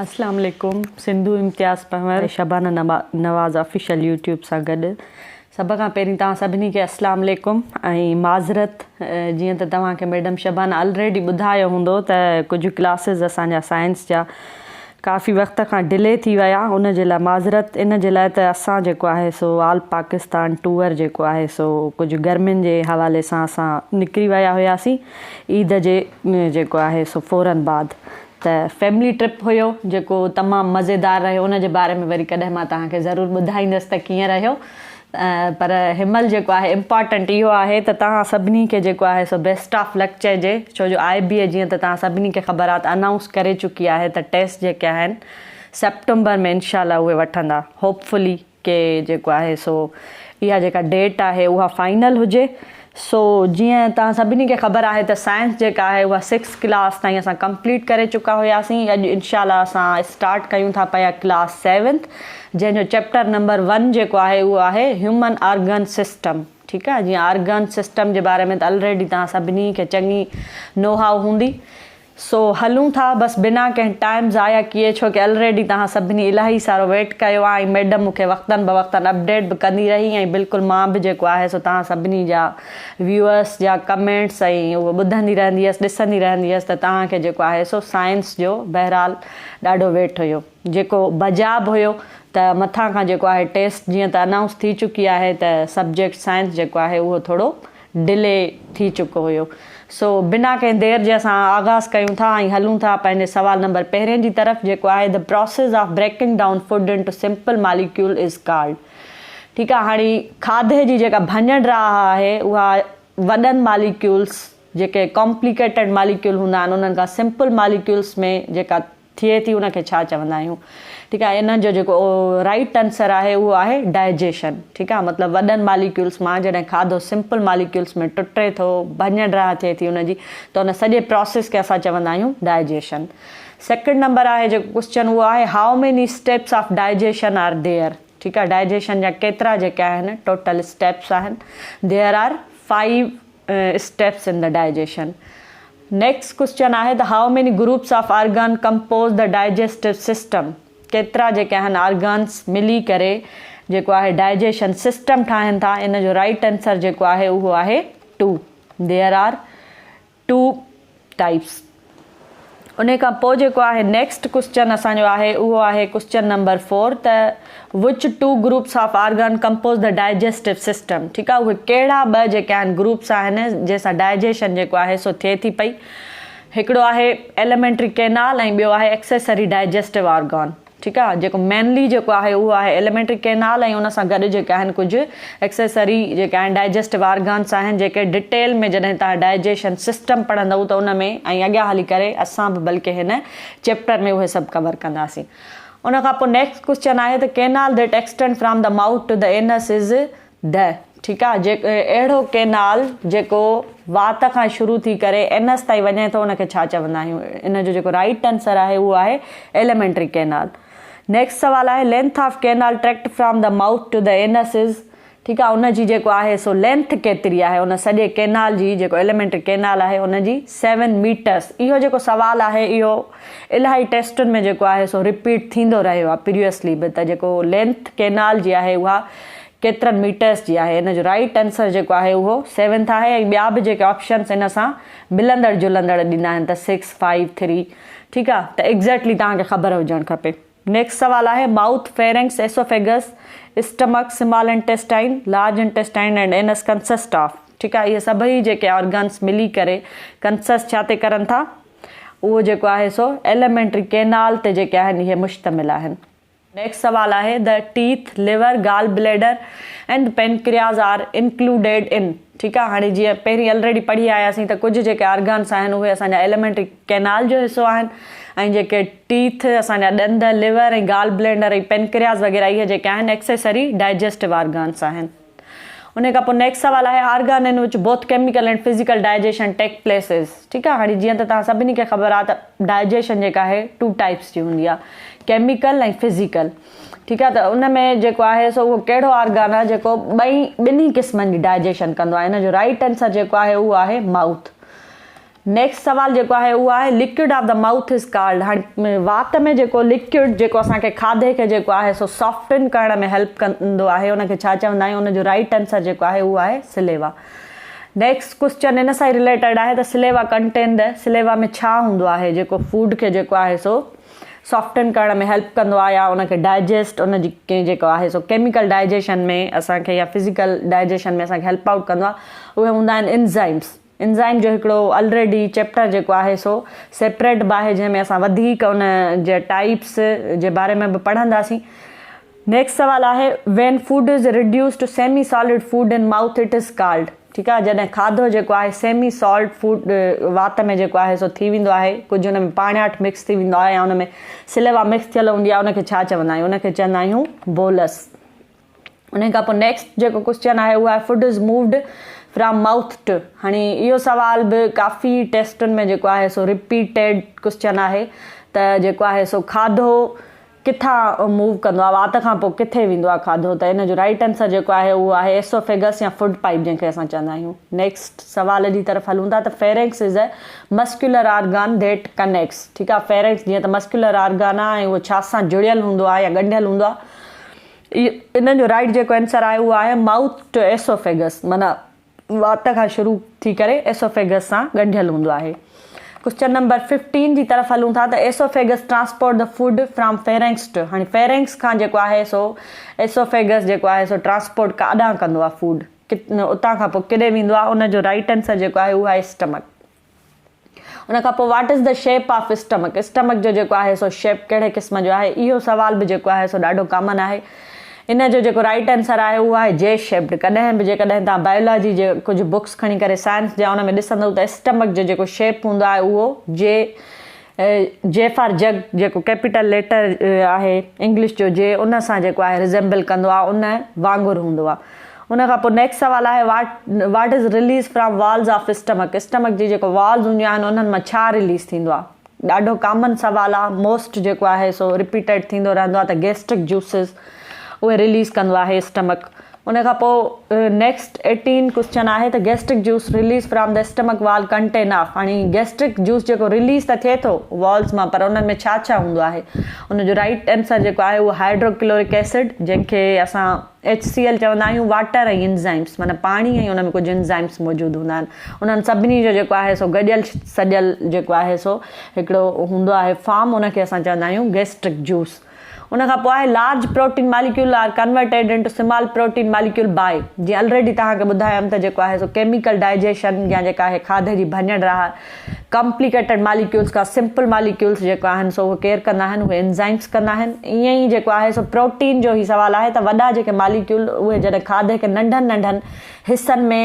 اسلام عليڪم Sindhu Imtiaz Panhwar Shabana Nawaz official YouTube سان گڏ سڀ کان پهرين توهان سڀني کي اسلام عليڪم ۽ معذرت جيئن ته توهان کي ميڊم شبانه الريڊي ٻڌايو هوندو ته ڪجهه ڪلاسز اسان جا سائنس جا ڪافي وقت کان ڊلي ٿي ويا ان جي لاء معذرت ان جي لاء ته اسان جيڪو آهي سو آل پاڪستان ٽوئر جيڪو آهي سو ڪجهه گرمين جي حوالي سان اسان نڪري ويا هياسين عيد جي جيڪو آهي سو فورن بعد ته فيملي ٽرپ هيو جيڪو تمام مزيدار رهيو ان جي باري ۾ وري ڪڏهن مان توهان کي ضرور ٻڌائيندس ته ڪيئن رهيو پر هنمهل جيڪو آهي امپارٽنٽ اهو آهي ته توهان سڀني کي جيڪو آهي سو بيسٽ آف لڪ چئجي ڇو جو آء بي اي جيئن ته توهان سڀني کي خبر آهي ته انائونس ڪري چڪي آهي ته ٽيسٽ جيڪي آهن سيپٽمبر ۾ انشاء الله اهي وٺندا هوپ فلي ڪي جيڪو آهي سو اها جيڪا ڊيٽ آهي اها فائنل هجي سو جيئن توهان سڀني کي خبر آهي ته سائنس جيڪا آهي اها سڪس ڪلاس تائين اسان ڪمپليٽ ڪري چڪا هياسين اڄ انشاء الله اسان اسٽارٽ ڪيون ٿا پيا ڪلاس سيونٿ جنهن جو چيپٽر نمبر ون جيڪو آهي اهو آهي هيومن آرگن سسٽم ٺيڪ آهي جيئن آرگن سسٽم جي باري ۾ ته الريڊي توهان سڀني کي چڱي نو هائو هوندي سو هلون ٿا بس بنا ڪنهن ٽائيم ضايع ڪيئي ڇو ڪي الريڊي توهان سڀني الاهي سارو ويٽ ڪيو آ ۽ ميڊم مون کي وقتن بوقتن اپڊيٽ به ڪندي رهي ۽ بلڪل مان به جيڪو آهي سو توهان سڀني جا ويوئرس جا ڪمينٽس ۽ اهو ٻڌندي رهندي هيس ڏسندي رهندي هيس ته توهان کي جيڪو آهي سو سائنس جو بهرحال ڏاڍو ويٽ هيو جيڪو بجا به هيو ته مٿان کان جيڪو آهي ٽيسٽ جيئن ته انائونس ٿي چڪي آهي ته سبجيڪٽ سائنس جيڪو آهي اهو ٿورو ڊلي ٿي چڪو هيو. سو بنا ڪنهن دير جي اسان آغاز ڪيون ٿا ۽ هلون ٿا پنهنجي سوال نمبر پهرين جي طرف جيڪو آهي The process of breaking down food into simple molecule is called ٺيڪ آهي هاڻي کاڌي جي جيڪا ڀڃ ڊاهه آهي اها وڏن ماليڪيولز جيڪي ڪامپليڪيٽيڊ ماليڪيول هوندا آهن انهن کان سمپل ماليڪيولز ۾ جيڪا ٿئي ٿي ان کي ڇا چوندا آهيون ٺيڪ آهي ان جو جيڪو رائيٽ آنسر آهي اهو آهي ڊائجيشن ٺيڪ آهي مطلب وڏن ماليڪيولس مان جڏهن کاڌو سمپل ماليڪيولس ۾ ٽٽي ٿو ڀڃ ڊاهه ٿئي ٿي ان جي ته ان سڄي پراسيس کي اسان چوندا آهيون ڊائجيشن سيڪنڊ نمبر آهي جيڪو ڪوسچن اهو آهي how many steps of digestion are there ٺيڪ آهي ڊائجيشن جا ڪيترا جيڪي آهن ٽوٽل اسٽيپس آهن there are five steps in the digestion. Next question آهي ته how many groups of organ compose the digestive system ڪيترا جيڪي آهن آرگانس ملي ڪري جيڪو آهي ڊائجيشن سسٽم ٺاهين ٿا ان جو رائيٽ آنسر جيڪو آهي اهو آهي two there are two types. انهي کان پوء جيڪو آهي نيڪسٽ ڪوسچن اسان جو آهي اهو آهي ڪوسچن نمبر فور ته which two groups of organ compose the digestive system ٺيڪ آهي اهي ڪهڙا ٻه جيڪي آهن گروپس آهن جنهن سان ڊائجيشن جيڪو آهي سو ٿئي ٿي پئي هڪڙو آهي ايليمينٽري ڪينال ۽ ٻيو آهي ايڪسيسري ڊائجسٽو آرگان ٺيڪ آ جيڪو مينلي جيڪو آهي اهو آهي ايليمينٽري ڪينال ۽ ان سان گڏ جيڪي آهن ڪجهه ايڪسيسري جيڪي آهن ڊائجسٽو آرگانس آهن جيڪي ڊٽيل ۾ جڏهن توهان ڊائجيشن سسٽم پڙهندؤ ته ان ۾ ۽ اڳيان هلي ڪري اسان به بلڪه هن چيپٽر ۾ اهي سڀ ڪور ڪنداسين ان کان پوء نيڪسٽ ڪوسچن آهي ته canal that extend from the mouth to the anus is the ٺيڪ آ جي اهڙو ڪينال جيڪو وات کان شروع ٿي ڪري اينس تائين وڃي ٿو ان کي ڇا چوندا آهيون ان جو جيڪو رائيٽ آنسر آهي اهو آهي ايليمينٽري ڪينال نيڪسٽ سوال آهي length of canal tract from the mouth to the anus is ٺيڪ آ ان جي جيڪو آهي سو لينٿ ڪيتري آهي ان سڄي ڪينال جي جيڪو ايليمينٽري ڪينال آهي ان جي سيون ميٽرس اهو جيڪو سوال آهي اهو الاهي ٽيسٽن ۾ جيڪو آهي سو رپيٽ ٿيندو رهيو آهي پريوسلي به ته جيڪو لينٿ ڪينال جي آهي اها ڪيترن ميٽرس جي آهي ان جو رائيٽ آنسر جيڪو آهي اهو سيونٿ آهي ۽ ٻيا به جيڪي آپشنس ان سان ملندڙ جلندڙ ڏنا آهن ته سڪس فائيو ٿري ٺيڪ آهي ته ايگزيڪٽلي توهان کي خبر هجڻ کپي نيڪسٽ سوال آهي mouth pharynx oesophagus stomach small intestine large intestine and anus consist of ٺيڪ آهي اهي سڀئي جيڪي آرگنس ملي ڪري ڪنسسٽ ڇا تي ڪرن ٿا اهو جيڪو آهي سو ايليمينٽري ڪينال تي جيڪي آهن اهي مشتمل آهن. نيڪسٽ سوال آهي the teeth, liver, gall bladder and pancreas are included in ٺيڪ آ هاڻي جيئن پهرين الريڊي پڙهي آياسين ته ڪجهه جيڪي آرگانس آهن اهي اسان جا ايليمينٽري ڪينال جو حصو آهن ۽ جيڪي ٽيٿ اسان جا ڏند، ليور ۽ گال بليڊر ۽ پينڪرياز وغيره اهي جيڪي آهن ايڪسيسري ڊائجسٽو آرگانس آهن. انهي کان پوء نيڪسٽ سوال آهي organ in which both chemical and physical digestion take place is ٺيڪ آهي هاڻي جيئن ته توهان سڀني کي خبر آهي ته ڊائجيشن جيڪا آهي ٽو ٽائپس جي هوندي آهي ڪيميڪل ۽ فزيڪل ٺيڪ آهي ته ان ۾ جيڪو آهي سو اهو ڪهڙو آرگان آهي جيڪو ٻئي ٻنهي قسمن جي ڊائجيشن ڪندو آهي ان جو رائيٽ آنسر جيڪو آهي اهو آهي مائوٿ. نيڪسٽ سوال جيڪو آهي اهو آهي liquid of the mouth is called هاڻي وات ۾ جيڪو لڪوئڊ جيڪو اسان کي کاڌي کي جيڪو آهي سو سافٽن ڪرڻ ۾ هيلپ ڪندو آهي ان کي ڇا چوندا آهيون ان جو رائيٽ آنسر جيڪو آهي اهو آهي سليوا. نيڪسٽ ڪوسچن ان سان ئي رليٽيڊ آهي ته سليوا ڪنٽين the saliva ۾ ڇا هوندو آهي جيڪو فوڊ کي جيڪو آهي سو سافٽن ڪرڻ ۾ هيلپ ڪندو آهي يا ان کي ڊائجسٽ ان جي جيڪو آهي سو ڪيميڪل ڊائجيشن ۾ اسان کي يا فزيڪل ڊائجيشن ۾ اسان کي هيلپ آئوٽ ڪندو آهي اهي هوندا آهن انزائمس. انزائم جو هڪڙو الريڊي چيپٽر جيڪو آهي سو سيپريٽ به آهي جنهن ۾ اسان وڌيڪ ان جي ٽائيپس جي باري ۾ به پڙهنداسين. نيڪسٽ سوال آهي when food is reduced to semi solid food in mouth it is called ٺيڪ آهي جڏهن کاڌو جيڪو آهي سيمي سالڊ فوڊ وات ۾ جيڪو آهي سو ٿي ويندو آهي ڪجهه ان ۾ پاڻياٺ مڪس ٿي ويندو آهي يا ان ۾ سليوا مڪس ٿيل هوندي آهي ان کي ڇا چوندا آهيون ان کي چوندا آهيون بولس. انهي کان پوء نيڪسٽ جيڪو ڪوسچن آهي اهو آهي food is moved from mouth to هاڻي اهو سوال به ڪافي ٽيسٽن ۾ جيڪو آهي سو رپيٽيڊ ڪوسچن آهي ته جيڪو آهي سو کاڌو ڪٿان موو ڪندو آهي وات کان پوء ڪٿي ويندو آهي کاڌو ته ان جو رائيٽ آنسر جيڪو آهي اهو آهي ايسوفيگس يا فوڊ پائپ جنهن کي اسان چوندا آهيون نيڪسٽ سوال جي طرف هلون ٿا ته pharynx is a muscular organ that connects ٺيڪ آهي فيرنڪس جيئن ته مسڪيولر آرگان آهي ۽ اهو ڇا سان جڙيل هوندو آهي يا ڳنڍيل هوندو آهي ان جو رائيٽ جيڪو آنسر آهي اهو آهي مائوٿ ٽو ايسوفيگس معنيٰ وات کان شروع ٿي ڪري ايسوفيگس سان ڳنڍيل هوندو آهي. ڪوسچن نمبر ففٽين جي طرف هلون ٿا ته oesophagus transport the food from pharynx to هاڻي فيرنڪس کان جيڪو آهي سو ايسوفيگس جيڪو آهي سو ٽرانسپورٽ ڪاڏانهن ڪندو آهي فوڊ اتان کان پوء ڪيڏي ويندو آهي ان جو رائيٽ آنسر جيڪو آهي اهو آهي اسٽمڪ. ان کان پوء what is the shape of stomach stomach جو جيڪو آهي سو شيپ ڪهڙي قسم جو آهي اهو سوال به جيڪو آهي سو ڏاڍو ڪامن آهي ان جو جيڪو رائيٽ آنسر آهي اهو آهي جي شيپڊ ڪڏهن به جيڪڏهن توهان بايولاجي جي ڪجهه بڪس کڻي ڪري سائنس جا ان ۾ ڏسندو ته اسٽمڪ جو جيڪو شيپ هوندو آهي اهو جي جي فار جگ جيڪو ڪيپيٽل ليٽر آهي انگلش جو جي ان سان جيڪو آهي ريزيمبل ڪندو آهي ان وانگر هوندو آهي ان کان پوء نيڪسٽ سوال آهي what what is release from walls of stomach stomach جي جيڪو والز هونديون آهن انهن مان ڇا رليز ٿيندو آهي ڏاڍو ڪامن سوال آهي موسٽ جيڪو آهي سو رپيٽيڊ ٿيندو رهندو آهي ته گيسٽرڪ جوسز اهي رليز ڪندو آهي اسٽمڪ ان کان پوء نيڪسٽ ايٽين ڪوسچن آهي ته gastric juice release from the stomach wall contain of هاڻي گيسٽرڪ جوس جيڪو رليز ته ٿئي ٿو والز مان پر انهن ۾ ڇا ڇا هوندو آهي ان جو رائيٽ آنسر جيڪو آهي اهو هائيڊرو ڪلورڪ ايسڊ جنهن کي اسان ايڇ سي ايل چوندا آهيون واٽر ۽ انزائمس معنيٰ پاڻي ۽ ان ۾ ڪجهه انزائمس موجود هوندا آهن انهن سڀني جو جيڪو آهي سو گڏيل سڏيل جيڪو آهي سو هڪڙو هوندو آهي فارم ان کي اسان چوندا آهيون گيسٽرڪ جوس ان کان پوء آهي large protein molecule are converted into small protein molecule by جيئن الريڊي توهان کي ٻڌايم ته جيڪو آهي سو ڪيميڪل ڊائجيشن يا جيڪا آهي کاڌي جي ڀڃڻ راهه ڪمپليڪيٽڊ ماليڪيولز کان سمپل ماليڪيولز جيڪو آهن سو اهي ڪير ڪندا آهن اهي انزائمس ڪندا آهن ائين ئي جيڪو آهي سو پروٽين جو هي سوال آهي ته وڏا جيڪي ماليڪيول اهي جڏهن کاڌي کي ننڍن ننڍن حصن ۾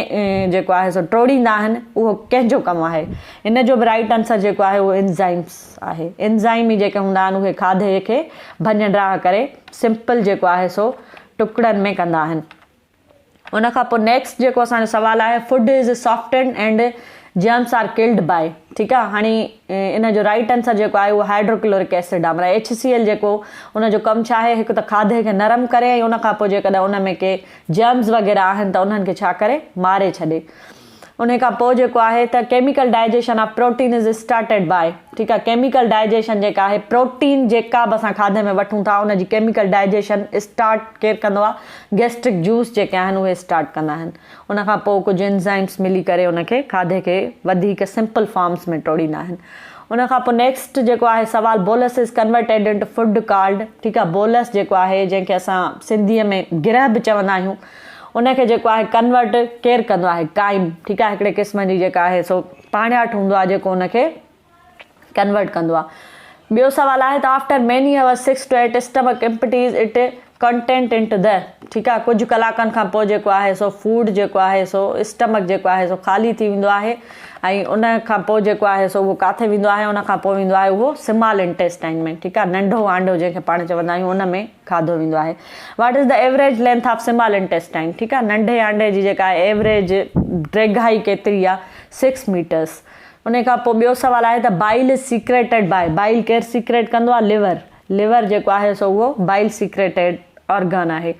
جيڪو آهي سو ٽوڙيندا آهن اهو ڪنهن جو ڪم آهي ان جو به رائيٽ آنسر جيڪو آهي اهو انزائمس آهي انزائم ئي جيڪي هوندا آهن اهي کاڌي کي ڀڃ ڊاهه ڪري سمپل جيڪو آهي سو ٽڪڙن ۾ ڪندا آهن. ان کان پوء نيڪسٽ جيڪو اسان جو سوال آهي food is softened and germs are killed by ٺيڪ آهي هاڻي ان جو رائيٽ آنسر جيڪو آهي اهو هائيڊروڪلورڪ ايسڊ آهي معنيٰ ايڇ سي ايل جيڪو ان جو ڪم ڇا آهي هڪ ته کاڌي کي نرم ڪري ۽ ان کان پوء جيڪڏهن ان ۾ ڪي جرمز وغيره آهن ته انهن کي ڇا ڪري ماري ڇڏي انهي کان پوء جيڪو آهي ته chemical digestion of protein is started by ٺيڪ آهي ڪيميڪل ڊائجيشن جيڪا آهي پروٽين جيڪا به اسان کاڌي ۾ وٺون ٿا ان جي ڪيميڪل ڊائجيشن اسٽارٽ ڪير ڪندو آهي گيسٽرڪ جوس جيڪي آهن اهي اسٽارٽ ڪندا آهن ان کان پوء ڪجهه انزائمس ملي ڪري ان کي کاڌي کي وڌيڪ سمپل فارمس ۾ ٽوڙيندا آهن ان کان پوء نيڪسٽ جيڪو آهي سوال bolus is converted into food called ٺيڪ آهي بولس جيڪو آهي جنهن کي اسان سنڌي ۾ گرهه به چوندا آهيون ان کي جيڪو آهي ڪنورٽ ڪير ڪندو آهي ڪائم ٺيڪ آهي هڪڙي قسم جي جيڪا آهي سو پاڻياٺ هوندو آهي جيڪو ان کي ڪنورٽ ڪندو آهي ٻيو سوال آهي ته after many hours six to eight stomach empties it content into the ٺيڪ آهي ڪجهه ڪلاڪن کان پوء جيڪو آهي سو فوڊ جيڪو آهي سو اسٽمڪ جيڪو آهي سو خالي ٿي ويندو آهي ۽ ان کان پوء جيڪو آهي سو اهو ڪاٿي ويندو آهي ان کان پوء ويندو آهي اهو سمال انٽيسٽائن ۾ ٺيڪ آهي ننڍو آنڊو جنهن کي پاڻ چوندا آهيون ان ۾ کاڌو ويندو آهي. What is the average length of small intestine ٺيڪ آهي ننڍي آنڊي جي جيڪا آهي ايوريج ڊيگهائي ڪيتري آهي سڪس ميٽرس ان کان پوء ٻيو سوال آهي ته bile is secreted by bile ڪير سيڪريٽ ڪندو آهي ليور ليور جيڪو آهي سو اهو بائل سيڪريٽيڊ آرگن آهي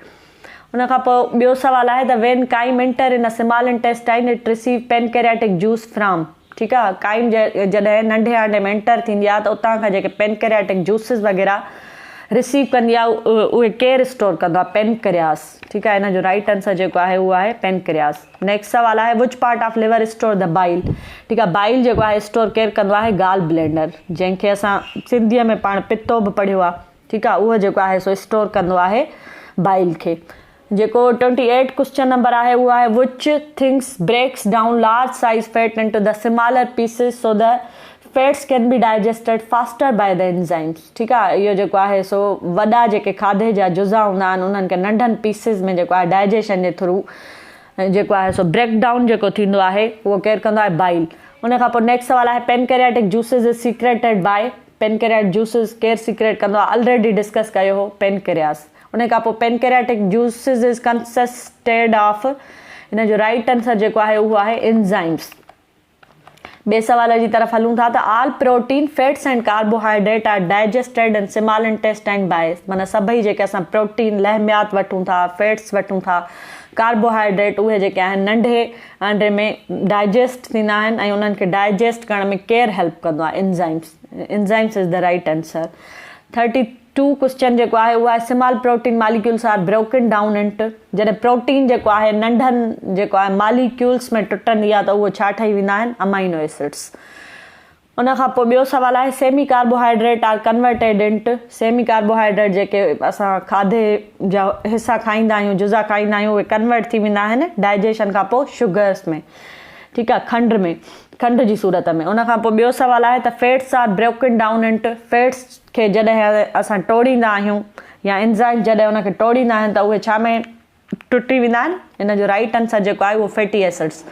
ان کان پوء ٻيو سوال آهي ته when chyme enter in small intestine it receive pancreatic juice from. ٺيڪ آ ڪائم جڏهن ننڍي آنڊي ۾ انٽر ٿيندي آ ته اتان کان جيڪي پينڪرياٽڪ جوسز وغيره رسيو ڪندي آ اهي ڪير اسٽور ڪندو آ پينڪرياس ٺيڪ آ ان جو رائٽ آنسر جيڪو آهي اهو آهي پينڪرياس نيڪسٽ سوال آهي which part of liver store the bile ٺيڪ آ بائل جيڪو آهي اسٽور ڪير ڪندو آهي گال بلينڊر جنهن کي اسان سنڌي ۾ پاڻ پتو به پڙهيو آ ٺيڪ آ اهو جيڪو آهي سو اسٽور ڪندو آهي بائل کي جيڪو ٽوئنٽي ايٽ ڪوسچن نمبر آهي اهو آهي which things breaks down large size fat into the smaller pieces so the fats can be digested faster by the enzymes ٺيڪ آهي اهو جيڪو آهي سو وڏا جيڪي کاڌي جا جزا هوندا آهن انهن کي ننڍن پيسز ۾ جيڪو آهي ڊائجيشن جي ٿرو جيڪو آهي سو بريڪ ڊائون جيڪو ٿيندو آهي اهو ڪير ڪندو آهي بائل ان کان پوء نيڪسٽ سوال آهي pancreatic juices is secreted by pancreatic juices ڪير سيڪريٽ ڪندو آهي الريڊي ڊسڪس ڪيو هو پينڪرياس ان کان پوء پينڪرياٽڪ جوسز از ڪنسسٽيڊ آف ان جو رائيٽ آنسر جيڪو آهي اهو آهي انزائمس. ٻئي سوال جي طرف هلون ٿا ته all protein, fats and carbohydrate are digested in small intestine by معنيٰ سڀئي جيڪي اسان پروٽين، لحميات، وٺون ٿا، فيٽس وٺون ٿا، ڪاربوهائيڊريٽ اهي جيڪي آهن ننڍي آنڊي ۾ ڊائجسٽ ٿيندا آهن ۽ انهن کي ڊائجسٽ ڪرڻ ۾ ڪير هيلپ ڪندو آهي enzymes enzymes is the right answer 32 question جيڪو آهي اهو آهي small protein molecules are broken down into جڏهن پروٽين جيڪو آهي ننڍن جيڪو آهي ماليڪيولس ۾ ٽٽندي آهي ته اهو ڇا ٺهي ويندا آهن امائنو ايسڊس ان کان پوء ٻيو سوال آهي semi carbohydrate are converted into semi carbohydrate جيڪي اسان کاڌي جا حصا کائيندا آهيون جزا کائيندا آهيون اهي ڪنورٽ ٿي ويندا آهن ڊائجيشن کان پوء شگرس ۾ ٺيڪ آهي کنڊ ۾ کنڊ جي صورت ۾ ان کان پوء ٻيو سوال آهي ته fats are broken down into fats کي جڏهن اسان ٽوڙيندا آهيون يا انزائم جڏهن ان کي ٽوڙيندا آهن ته اهي ڇا ۾ ٽٽي ويندا آهن ان جو رائيٽ آنسر جيڪو آهي اهو فيٽي ايسڊس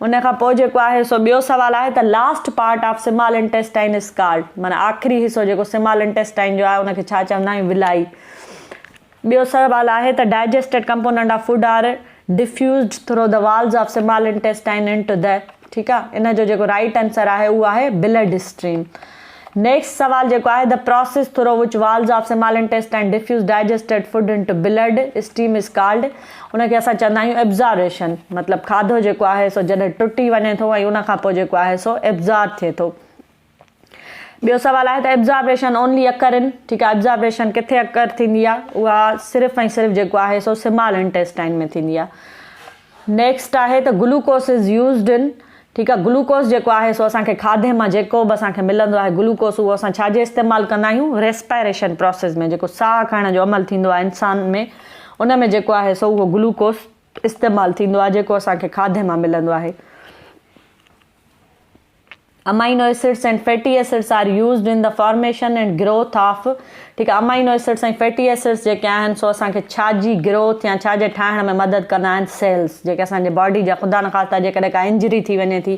ان کان پوء جيڪو آهي سو ٻيو سوال آهي ته last part of small intestine is called معنيٰ آخري حصو جيڪو سمال انٽيسٽائن جو آهي ان کي ڇا چوندا آهيون ولائي ٻيو سوال آهي ته digested component of food are diffused through the walls of small intestine into the ٺيڪ آ ان جو جيڪو رائيٽ آنسر آهي اهو آهي بلڊ اسٽريم نيڪسٽ سوال جيڪو آهي the process through which walls of small intestine diffuse digested food into blood stream is called ان کي اسان چوندا آهيون ابزاربشن مطلب کاڌو جيڪو آهي سو جڏهن ٽٽي وڃي ٿو ۽ ان کان پوء جيڪو آهي سو ابزارب ٿئي ٿو ٻيو سوال آهي ته ابزاربيشن اونلي اڪر ان ٺيڪ آهي ابزاربيشن ڪٿي اڪر ٿيندي آهي اها صرف ۽ صرف جيڪو آهي سو سمال انٽيسٽائن ۾ ٿيندي آهي نيڪسٽ آهي ته گلوڪوس از يوزڊ ان ٺيڪ آهي گلوڪوس جيڪو آهي سو اسان کي کاڌي مان جيڪو به اسان کي ملندو آهي گلوڪوس اهو اسان ڇا جي استعمال ڪندا آهيون ريسپائريشن پروسيس ۾ جيڪو ساهه کڻڻ جو عمل ٿيندو آهي انسان ۾ ان ۾ جيڪو آهي سو اهو گلوڪوس استعمال ٿيندو آهي جيڪو اسان کي کاڌي مان ملندو آهي amino acids and fatty acids are used in the formation and growth of ٺيڪ آ امائنو ايسڊس ۽ فيٽي ايسڊس جيڪي آهن سو اسان کي ڇا جي گروٿ يا ڇا جي ٺاهڻ ۾ مدد ڪندا آهن سيلز جيڪي اسان جي باڊي جا خدا نخواسته جيڪڏهن ڪا انجري ٿي وڃي ٿي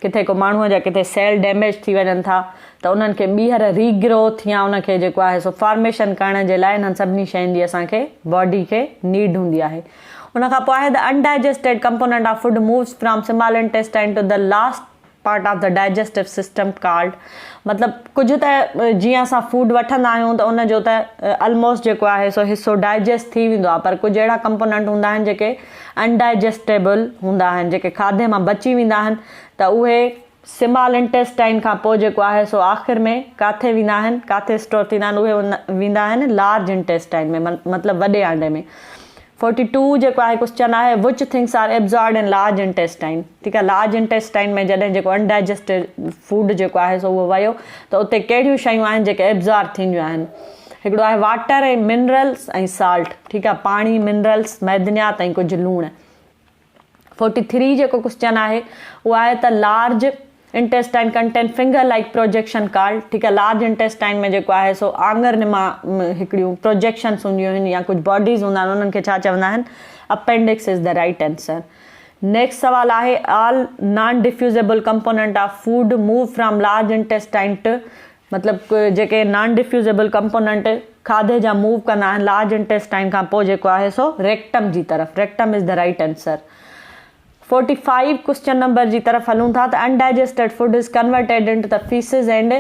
ڪٿي ڪو ماڻهو جا ڪٿي سيل ڊيميج ٿي وڃن ٿا ته انهن کي ٻيهر ري گروٿ يا ان کي جيڪو آهي سو فارميشن ڪرڻ جي لاء انهن سڀني شين جي اسان کي باڊي کي نيڊ هوندي آهي ان کان پوء آهي the undigested component of food moves from small intestine to the last part of the digestive system called مطلب ڪجهه ته جيئن اسان فوڊ وٺندا آهيون ته ان جو ته الموسٽ جيڪو آهي سو حصو ڊائجسٽ ٿي ويندو آهي پر ڪجهه اهڙا ڪمپوننٽ هوندا آهن جيڪي انڊائجسٽيبل هوندا آهن جيڪي کاڌي مان بچي ويندا آهن ته اهي سمال انٽيسٽائن کان پوء جيڪو آهي سو آخر ۾ ڪاٿي ويندا آهن، ڪاٿي اسٽور ٿيندا آهن، اهي ويندا آهن لارج انٽيسٽائن ۾ مطلب وڏي آنڊي ۾. فورٽي ٽو جيڪو آهي ڪوسچن آهي which things are absorbed in large intestine ٺيڪ آهي لارج انٽيسٽائن ۾ جڏهن جيڪو انڊائجسٽيڊ فوڊ جيڪو آهي سو اهو ويو ته اتي ڪهڙيون شيون آهن جيڪي ابزارب ٿينديون آهن هڪڙو آهي واٽر ۽ منرلس ۽ سالٽ ٺيڪ آهي پاڻي منرلس معدنيات ۽ ڪجهه لوڻ. فورٽي ٿري جيڪو ڪوسچن آهي اهو آهي ته large intestine contain finger like projection called ٺيڪ آهي لارج انٽيسٽائن ۾ جيڪو آهي سو آڱر نما هڪڙيون پروجيڪشنس هونديون آهن يا ڪجهه باڊيز هوندا آهن انهن کي ڇا چوندا آهن appendix is the right answer next سوال آهي all non diffusible component of food move from large intestine to مطلب جيڪي نان ڊفيوزيبل ڪمپوننٽ کاڌي جا موو ڪندا آهن لارج انٽيسٽائن کان پوء جيڪو آهي سو ريڪٽم جي طرف rectum is the right answer. 45 question number جي طرف هلون ٿا ته undigested food is converted into the faeces and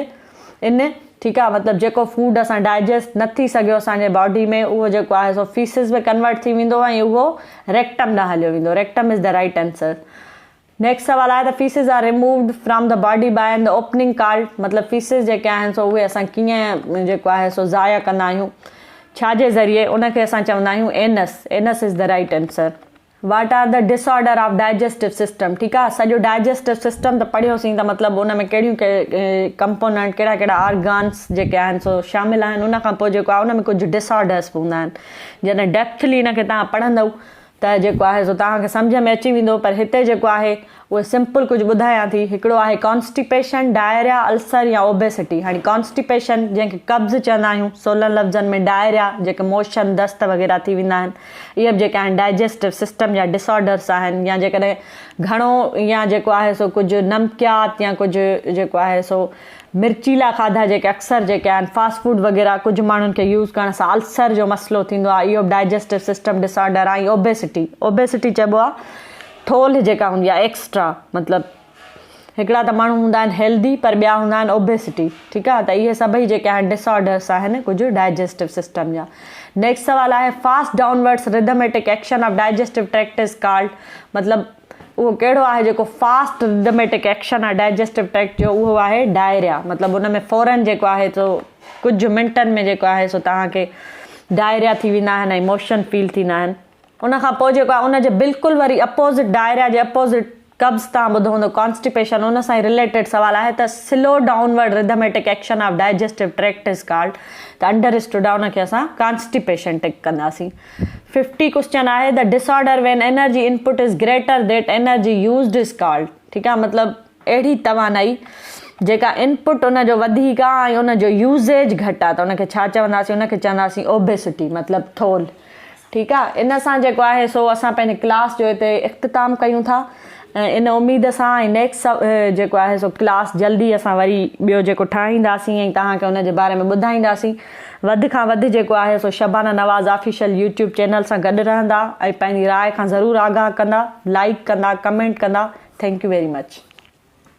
in ٺيڪ آهي مطلب جيڪو فوڊ اسان ڊائجسٽ نه ٿي سگهيو اسان جي باڊي ۾ اهو جيڪو آهي سو فيسز ۾ ڪنورٽ ٿي ويندو ۽ اهو ريڪٽم ڏانهن هليو ويندو rectum is the right answer. Next سوال آهي ته faeces are removed from the body by an the opening called مطلب فيسز جيڪي آهن سو اهي اسان ڪيئن جيڪو آهي سو ضايع ڪندا آهيون ڇا جي ذريعي ان کي اسان چوندا آهيون anus anus is the right answer. What are the disorder of digestive system ٺيڪ آهي سڄو ڊائجسٽو سسٽم ته پڙهيوسين ته مطلب ان ۾ ڪهڙيون ڪمپوننٽ ڪهڙا ڪهڙا آرگانس جيڪي آهن سو شامل آهن ان کان پوء جيڪو آهي ان ۾ ڪجهه ڊس آرڊرس به هوندا آهن جڏهن ڊيپٿلي ان کي توهان پڙهندؤ ته جيڪو آهي سو توهان کي سمجهه ۾ اچي ويندو پر هتي جيڪو آهي اهي سمپل ڪجهه ٻڌايان ٿي هڪڙو آهي ڪانسٽيپيشن، ڊائريا، السر يا اوبيسٽي هاڻي ڪانسٽيپيشن جنهن کي قبض چوندا آهيون سولن لفظن ۾ ڊائريا جيڪي موشن دست وغيره ٿي ويندا آهن اهي به جيڪي آهن ڊائجسٽو سسٽم جا ڊس آرڊرس آهن يا جيڪڏهن گهڻو يا جيڪو آهي سو ڪجهه نمڪيات يا ڪجهه جيڪو آهي سو مرچيلا کاڌا جيڪي اڪثر جيڪي آهن فاسٽ فوڊ وغيره ڪجهه ماڻهن کي يوز ڪرڻ سان السر جو مسئلو ٿيندو آهي اهو به ڊائجسٽو سسٽم ڊس آرڊر آهي ۽ اوبيسٽي اوبيسٽي چئبو آهي ٿولهه جيڪا هوندي آهي ايڪسٽرا مطلب هڪڙا ته ماڻهو هوندا آهن هيلدي پر ٻيا هوندا آهن اوبيسٽي ٺيڪ آهي ته اهي سڀئي جيڪي آهن ڊس آرڊرس آهن ڪجهه ڊائجسٽو سسٽم جا نيڪسٽ سوال آهي fast downwards rhythmic action of digestive tract is called مطلب اهو ڪهڙو آهي جيڪو فاسٽ رڌميٽڪ ايڪشن آهي ڊائجسٽو ٽريڪٽ جو اهو آهي ڊائريا مطلب ان ۾ فورن جيڪو آهي سو ڪجهه منٽن ۾ جيڪو آهي سو توهان کي ڊائريا ٿي ويندا آهن ۽ موشن فيل ٿيندا آهن ان کان پوء جيڪو آهي ان جي بلڪل وري اپوزٽ ڊائريا جي اپوزٽ قبض توهان ٻڌو هوندو ڪانسٽيپيشن ان سان ئي رليٽيڊ سوال آهي ته slow downward rhythmic action of digestive tract is called ته انڊر اسٽوڊ آهي ان کي اسان ڪانسٽيپيشن ٽڪ ڪنداسين. ففٽي ڪوسچن آهي the disorder when energy input is greater that energy used is called ٺيڪ آهي مطلب اهڙي توانائي جيڪا انپٽ ان جو وڌيڪ آهي ۽ ان جو يوزيج گهٽ آهي ته ان کي ڇا چونداسين ان کي چونداسين اوبيسٽي مطلب ٿولهه ٺيڪ آهي ان سان جيڪو آهي سو اسان پنهنجي ڪلاس جو هتي اختتام ڪيون ٿا ۽ ان اميد سان ۽ نيڪسٽ جيڪو آهي سو ڪلاس جلدي اسان وري ٻيو جيڪو ٺاهينداسين ۽ توهان کي ان جي باري ۾ ٻڌائينداسين وڌ کان وڌ جيڪو آهي سو Shabana Nawaz official YouTube channel سان گڏ رهندا ۽ پنهنجي راء کان ضرور آگاهه ڪندا لائيڪ ڪندا ڪمينٽ ڪندا thank you very much.